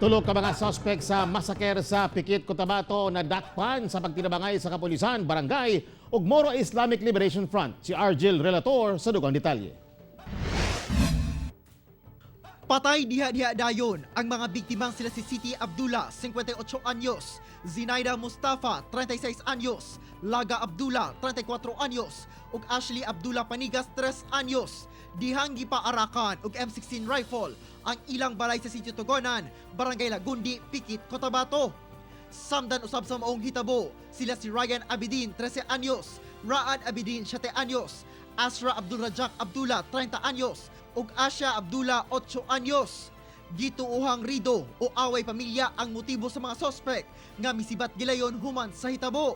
Tulo ka mga suspect sa masaker sa Pikit, Cotabato nadakpan sa pagtinabangay sa kapulisan, barangay ug Moro Islamic Liberation Front. Si Argel Relator sa dugang detalye. Patay diha-diha dayon ang mga biktimang sila si Siti Abdullah, 58 anyos, Zinaida Mustafa, 36 anyos, Laga Abdullah, 34 anyos, ug Ashley Abdullah Panigas, 3 anyos. Dihang gipaarakan og M16 rifle ang ilang balay sa Sitio Tugonan, Barangay Lagundi, Pikit, Cotabato. Samdan usab sa maong hitabo, sila si Ryan Abidin, 13 anyos, Raad Abidin, 7 anyos, Asra Abdul Rajak Abdullah, 30 anyos, ug Asya Abdullah, 8 anyos. Gituohang rido o away pamilya ang motibo sa mga sospek nga misibat gilayon human sa hitabo.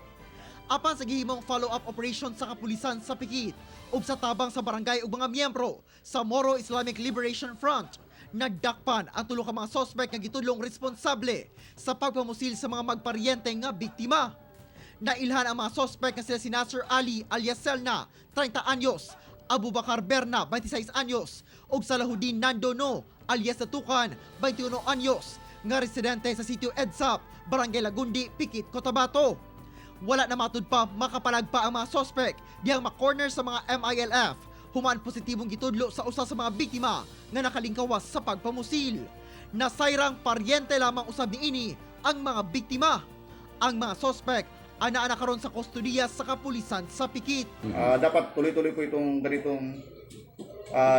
Apan sa gihimong follow-up operation sa kapulisan sa Pikit ug sa tabang sa barangay ug mga miyembro sa Moro Islamic Liberation Front, nagdakpan ang tulo ka mga sospek nga gitudlong responsable sa pagpamusil sa mga magparyente nga biktima. Nailhan ang mga sospek nga sila si Nasser Ali alias Selna, 30 anyos, Abu Bakar Berna, 26 anyos, ug Salahuddin Nandono alias Datukan, 21 anyos, nga residente sa sitio Edsap, Barangay Lagundi, Pikit, Cotabato. Wala na matud pa makapalag pa ang mga sospek dihang makorner sa mga MILF human positibong gitudlo sa usa sa mga biktima nga nakalingkawas sa pagpamusil. Nasayrang paryente lamang usab niini ang mga biktima. Ang mga sospek anaa na karon sa kustodiya sa kapulisan sa Pikit. Dapat tuloy-tuloy po itong ganitong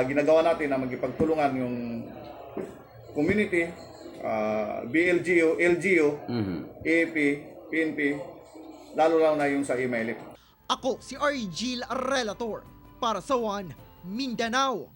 ginagawa natin na magipagtulungan yung community, BLGO, LGU, AAP, PNP, lalo lang na yung sa MILF. Ako si Argil Relator para sa One Mindanao.